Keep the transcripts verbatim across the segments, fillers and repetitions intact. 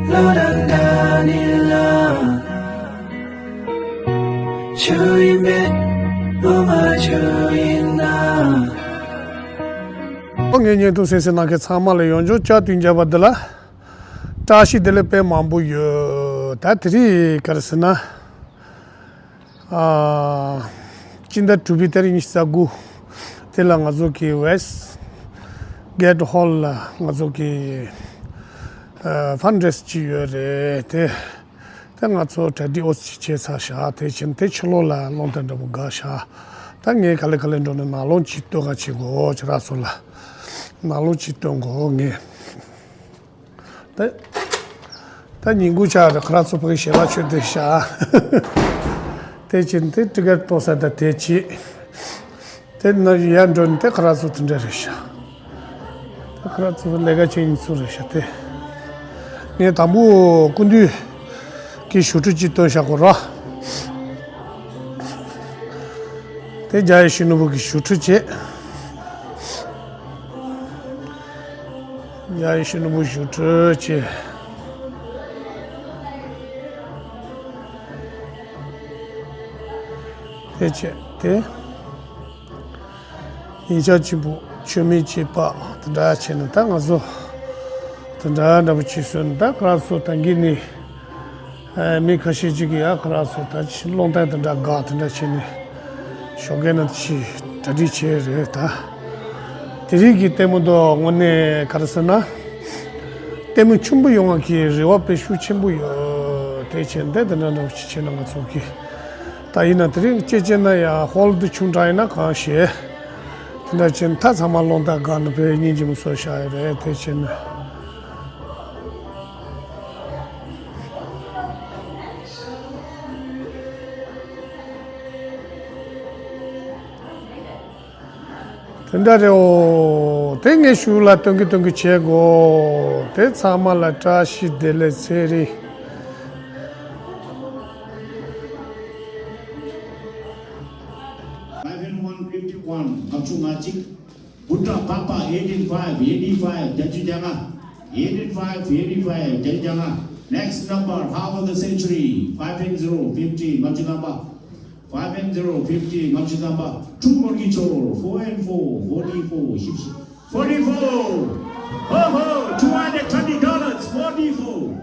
བློ་རང་འདྲ་ནི་ལ། ཆུ་ཡིན་མེད་བློ་མ་ཆུ་ཡིན་ན། ཨོ་ངའི་བརྙན་ཐུང་གསན་གཟིགས་གནང་མཁན་ཚང་མ་ལ་ཡོངས་རྫོགས་བསྐྱར་དུ་མཇལ་བ་འདི་ལ་བཀྲ་ཤིས་བདེ་ལེགས་དཔེ་མང་པོ་ཡོད། ད་དེ་རིང་ག་རེ་ཟེར་ན། ཨ། སྤྱི་ཟླ་དྲུག་པའི་ཏ་རིག་ཉི་ཤུ་རྩ་དགུ་དེ་ལ་ང་ཚོ་གི་West Gate Hall ལ་ང་ཚོ་གི་ཨ་fundraise ཅིག་ཡོད་རེད་དེ། དེ་ང་ཚོ་གྲ་སྒྲིག་འོ་ཙམ་ཅིག་བྱས་ཚར་ཤག་དེ་བྱས་དེ་ཕྱི་ལོགས་ལ་རླུང་རྟ་འདྲ་པོ་འགག་ཤག་ད་ངས་ག་ལེ་ག་ལེ་འགྲོ་ནས་ནང་ལོགས་ཅིག་སྟོན་ག་བྱེད་དགོས། ཁྱེད་རང་ཚོ་ལ་ནང་ལོགས་ཅིག་སྟོན་དགོས་ངས། ད་ད་ཉིན་གུང་ཆ་རེ་ཁོ་རང་ཚོ་ཕ་གི་ཞལ་ལག་མཆོད་བསྡད་ཤག་དེ་བྱས་དེ་ཊི་ཀེ་ཊི་གཏོང་ས་དང་དེ་བྱས། དེ་ན་ཡར་འགྲོ་ནས་དེ་ཁོ་རང་ཚོ་དེ་འདྲ་རེད་ཤག་དེ་ཁོ་རང་ཚོ་ལས་ཀ་བྱེད་མཁན་ཚོ་རེད་ཤག་དེ་ངས་དང་པོ་སྐུ་མདུན་གྱི་བཞུགས་ཁྲི་གཅིག་སྟོན་བཞག་གོ་ར། དེ་རྒྱལ་བའི་ཤིང་ནོར་བུ་གི་བཞུགས་ཁྲི་བྱས། རྒྱལ་བའི་ཤིང་ནོར་བུ་བཞུགས་ཁྲི་བྱས། དེ་བྱས་དེ། ཡིག་ཆ་གཅིག་པུ་མཆོད་མེ་གཅིག་པ་དེ་འདྲ་བྱས་ནས་ད་ང་ཚོ་དེ་འདྲ་འདྲ་པོ་བྱས་སོང་ནས། ད་ཁོ་རང་ཚོ་ད་གིན་ནས་མི་ཁ་ཤས་ཅིག་གིས་ཡ་ཁོ་རང་ཚོ་ད་རླུང་རྟ་དེ་འདྲ་འགག་དེ་འདྲ་བྱས་ནས་ཞོགས་ཀས་ནས་ཅིག་གྲ་སྒྲིག་བྱས་རེད། ད་དེ་རིང་གི་ལྟད་མོ་དེ་དངོས་གནས་ག་རེ་ཟེར་ན། ལྟད་མོ་ཆེན་པོ་ཡོང་བ་གི་རེ་བ་དཔེ་ཤུགས་ཆེན་པོ་ཡོད། དེ་བྱས་འདི་འདི་འདྲ་འདྲ་བོ་ཞིག་བྱས་ན་ང་ཚོ་གི་ད་ཡིན་ན་དེ་རིང་ཅེ་ཅེ་ན་ཡ་ཧོལ་འདི་ཆུང་དྲགས་ཡིན་ན་གང་ཤེས། དེ་འདྲ་བྱས་ན་ད་ཚང་མ་རླུང་རྟ་འགག་ནས་དཔེ་སྙིང་རྗེ་མོ་བཟོས་བཞག་ཡོད་རེད། དེ་བྱས་ན། དེ་འདྲ་རེད། འོ་དེ་ངས་གཞུག་ལ་སྟོན་གི་སྟོན་གི་བྱེད་དགོས། དེ་ཚང་མ་ལ་བཀྲ་ཤིས་བདེ་ལེགས་ཚེ་རིང་། Five and one fifty-one, ལྔ་བཅུ་ང་གཅིག Buddha Papa eighteen five, eighty-five, བརྒྱད་ཅུ་གྱ་ལྔ། Eighteen five, eighty-five, བརྒྱད་ཅུ་གྱ་ལྔ། Next number, half of the century, five and zero, fifty, ལྔ་བཅུ་ཐམ་པ། Five and zero, fifty, ལྔ་བཅུ་ཐམ་པ། Two Morgi Chor, four and four, forty-four, forty-four. Ho, ho, two hundred twenty dollars, forty-four.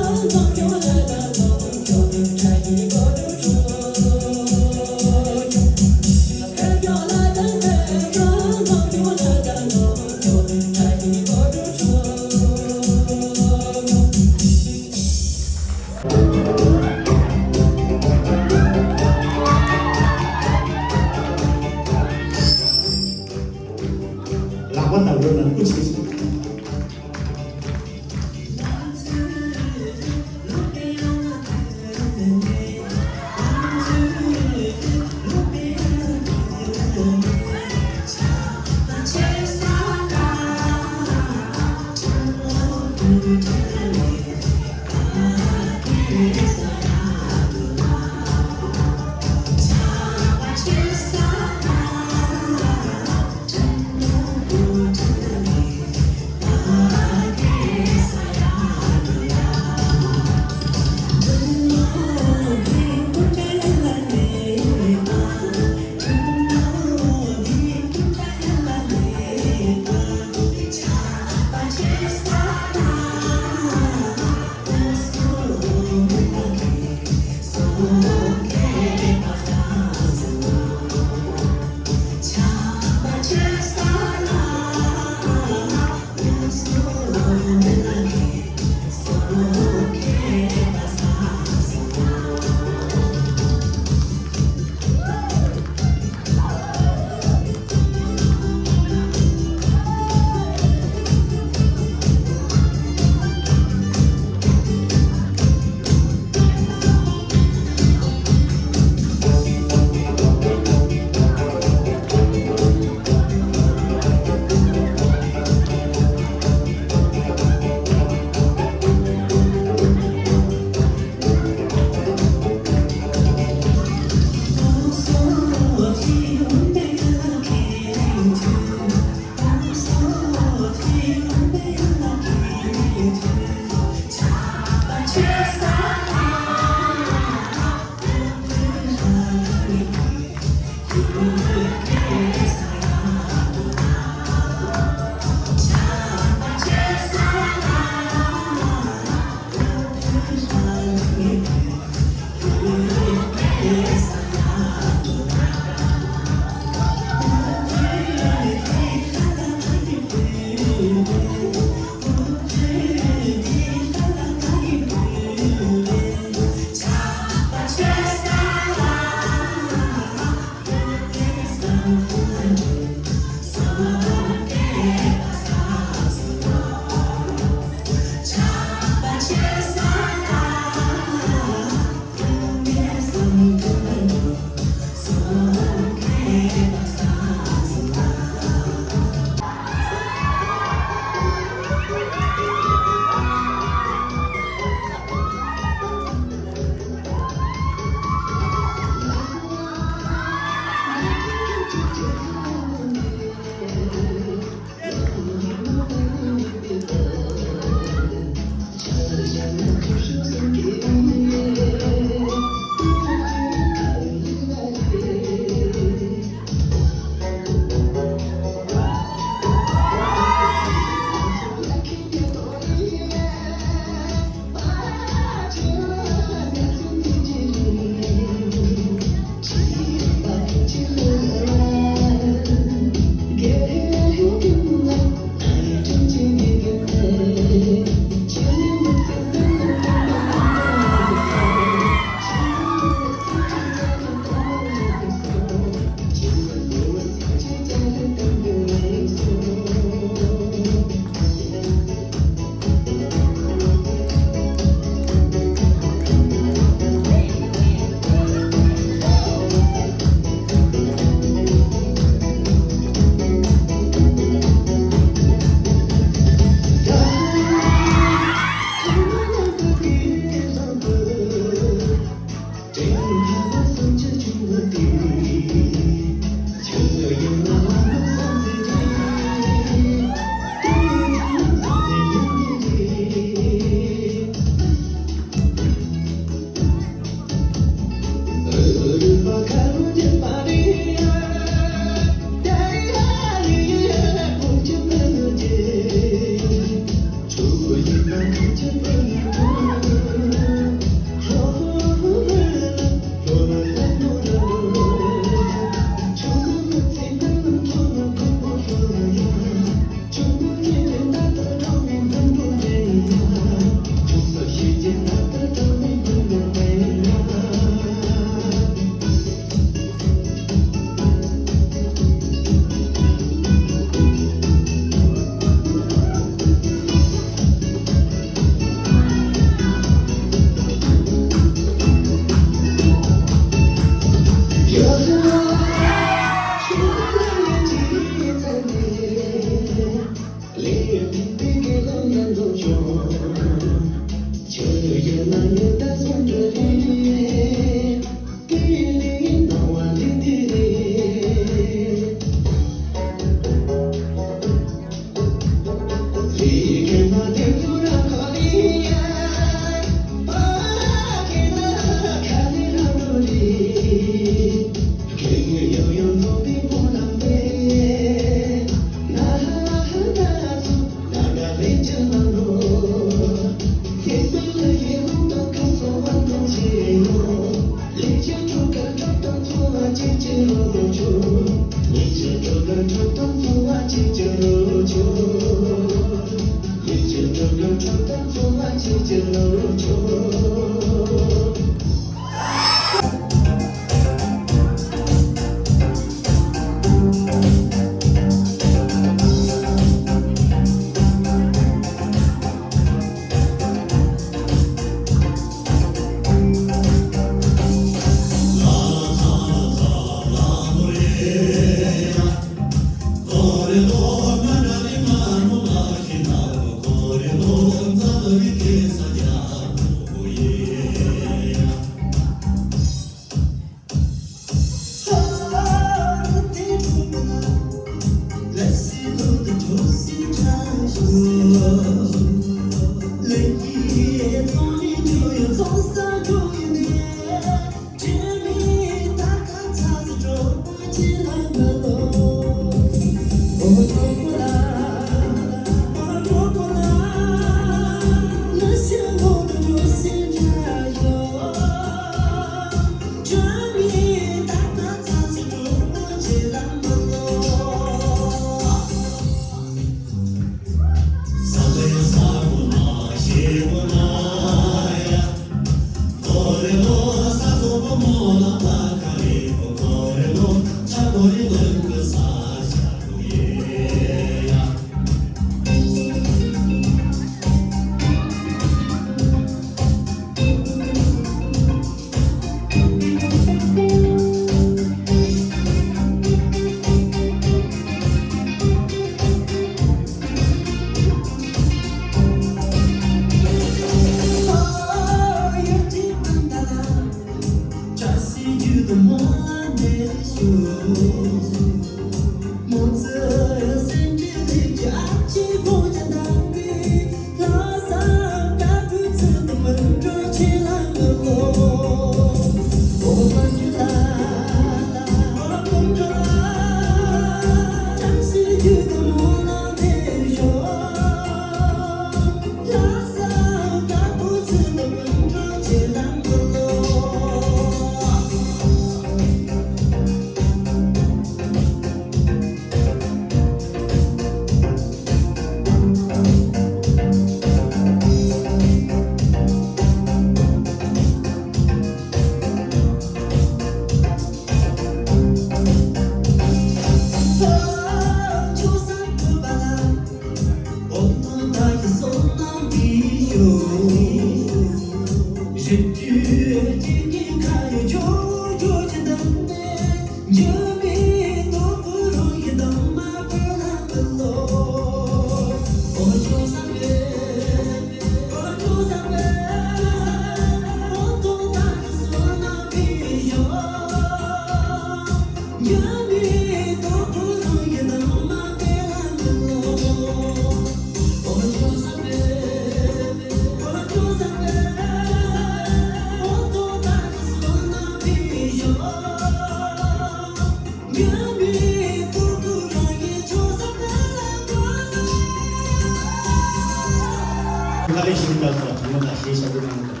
ལ་ལས་ཤིང་རྒྱབ་སོགས་དྲི་མ་དང་ཞེས་བྱ་རྒོད་གནང་འདུག་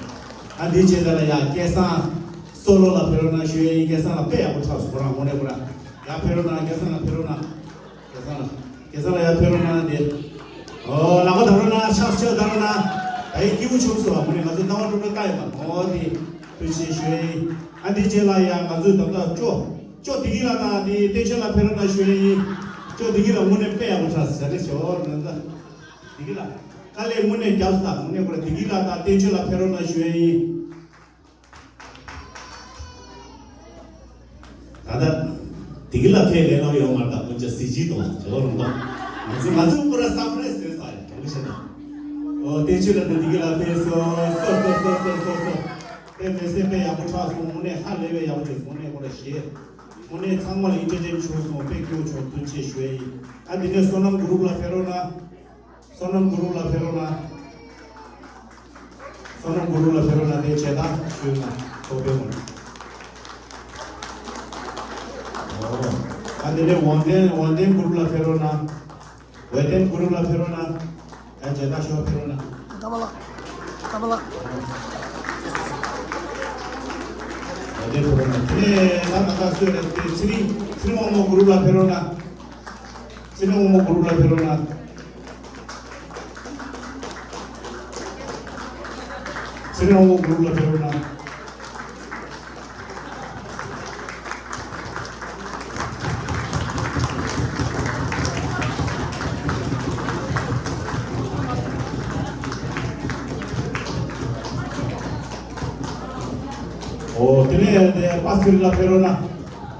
ཨ་འདི་རྗེས་ལ་ཡ་སྐལ་བཟང་སོ་ལོ་ལ་ཕེབས་རོགས་གནང་ཞུ་ཡ་ཡིན། སྐལ་བཟང་ལ་དཔེ་ཡག་པོ་འཁྲབ་སོང་། ཁོ་རང་དངོས་གནས་ཁོ་རང་ཡ་ཕེབས་རོགས་གནང་། སྐལ་བཟང་ལ་ཕེབས་རོགས་གནང་། སྐལ་བཟང་ལ་སྐལ་བཟང་ལ་ཡ་ཕེབས་རོགས་གནང་དེ། ཨོ་ལག་པ་བརྡབ་རོགས་གནང་། ཕྱག་ཕྱག་བརྡབ་རོགས་གནང་། ད་ཡིན་སྐྱིད་པོ་བྱུང་སོང་བ། དངོས་གནས་ང་ཚོ་སྣང་བ་སྤྲོ་སྤྲོ་བཏང་ཡོད་པ། ཨོ་དེ་ཐུགས་རྗེ་ཆེ་ཞུ་ཡ་ཡིན། ཨ་འདི་རྗེས་ལ་ཡ་ང་ཚོས་ད་ལྟ་ཅོ་ཅོ་བདེ་སྐྱིད་ལགས་དང་དེ་བསྟན་ཆོས་ལགས་ཕེབས་རོགས་གནང་ཞུ་ཡ་ཡིན། ཅོ་བདེ་སྐྱིད་ལགས་དངོས་གནས་དཔེ་ཡག་པོ་འཁྲབ་སོང་། བྱ་རེད་ཤོག་ནང་ད། བདེ་སྐྱིད་ལགས། དཀའ་ལས་དངོས་གནས་བརྒྱབ་སོང་། དངོས་གནས་ཁོ་རང་བདེ་སྐྱིད་ལགས་དང་བསྟན་ཆོས་ལགས་ཕེབས་རོགས་གནང་ཞུ་ཡ་ཡིན། ད་ལྟ་བདེ་སྐྱིད་ལགས་ཕེབས་ལས་སླ་པོ་ཡོད་མ་རེད། ད་ཁོང་ཅག་གཟི་བརྗིད་གཏོང་བྱེད་ལོ་རུང་གཏོང་། ང་ཚོ་ང་ཚོ་ཁོ་རང་སར་པ་རའི་སི་བཟོས་ས་རེད། དྲང་པོ་བཤད་ན། ཨོ་བསྟན་ཆོས་ལགས་དང་བདེ་སྐྱིད་ལགས་ཕེབས་སོང་། སོ་སོ་སོ་སོ་སོ་སོ། ལས་སེམས་དཔེ་ཡག་པོ་ཆགས་སོང་། དངོས་གནས་ཧ་ལས་པའི་ཡག་པོ་བྱས་སོང་། དངོས་གནས་ཁོ་ལ་ཞེ། དངོས་གནས་ཚང་མ་ལ་ཨིན་ཊར་ཊེན་བྱུང་སོང་། དཔེ་སྐྱིད་པོ་བྱུང་། ཐུགས་རྗེ་ཆེ་ཞུ་ཡ་ཡིན། ཨ་འདི་ནས་བསོད་ནམས་གུ་རུབ་ལ་ཕེབས་རོགས་གནང་། བསོད་ནམས་གུ་རུབ་ལ་ཕེབས་རོགས་གནང་། བསོད་ནམས་གུ་རུབ་ལ་ཕེབས་རོགས་གནང་། དེ་བྱས་ད་ཞུས་ན་ཐོག་པའི་ངོ་། ཨོ། ཨ་འདི་ནས་དབང་ལྡན། དབང་ལྡན་གུ་རུབ་ལ་ཕེབས་རོགས་གནང་། ཝེ་ཏན་གུ་རུབ་ལ་ཕེབས་རོགས་གནང་། ཡང་མཇལ་དར་ཤོག་ཕེབས་རོགས་གནང་། ཀ་པ་ལགས། ཀ་པ་ལགས། ཝེ་ཏན་ཕེབས་རོགས་གནང་། དེ་ནས་ད་ད་ལྟ་སུ་རེད་དེ། ཚེ་རིང་། ཚེ་རིང་དབང་མོ་གུ་རུབ་ལ་ཕེབས་རོགས་གནང་། ཚེ་རིང་དབང་མོ་གུ་རུབ་ལ་ཕེབས་རོགས་གནང་། ཚེ་རིང་དབང་མོ་གུ་རུབ་ལ་ཕེབས་རོགས་གནང་། ཨོ། དེ་ནས་དེ་པ་སི་ལ་ཕེབས་རོགས་གནང་།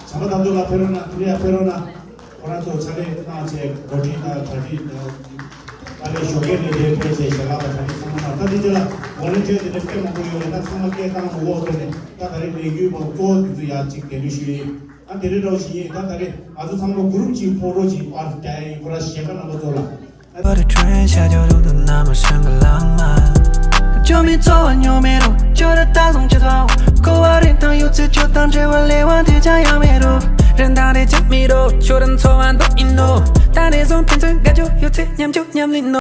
བྱམས་པ་དམ་དོ་ལ་ཕེབས་རོགས་གནང་། དེ་ནས་ཡར་ཕེབས་རོགས་གནང་། ཁོ་རང་ཚོ་ཕྱག་ལས་གནང་བྱས་གོ་སྒྲིག་དང་གྲ་སྒྲིག་དང་། དཀའ་ལས་ཞོགས་ཀས་ནས་དེ་ཕེབས་བྱས་ཞལ་ལག་དང་གྲ་སྒྲིག་ཚང་མ་གནང་། ད་དེ་རྗེས་ལ་ཝོ་ལན་ཊི་ཡར་དེ་འདྲ་དཔེ་མང་པོ་ཡོད་རེད། ད་ཚང་མ་སྐད་བཏང་མི་འོག་ཐོག་ནས། ད་ད་རེས་ལས་འགུལ་བ་གཙོ་བོ་དེ་ཚོ་ཡར་གཅིག་གདན་འདྲེན་ཞུས་ཡིན། ད་དེ་རིང་འདྲ་བོ་ཞིག་ཡིན། ད་ད་རེས་ང་ཚོ་ཚང་མ་གུ་རུབ་གཅིག་ཕོག་རོགས་གཅིག་པར་རྒྱག་ཡ་ཡིན། ཁོ་རང་གཞས་ཁ་རྣམ་པ་ཚོ་ལ།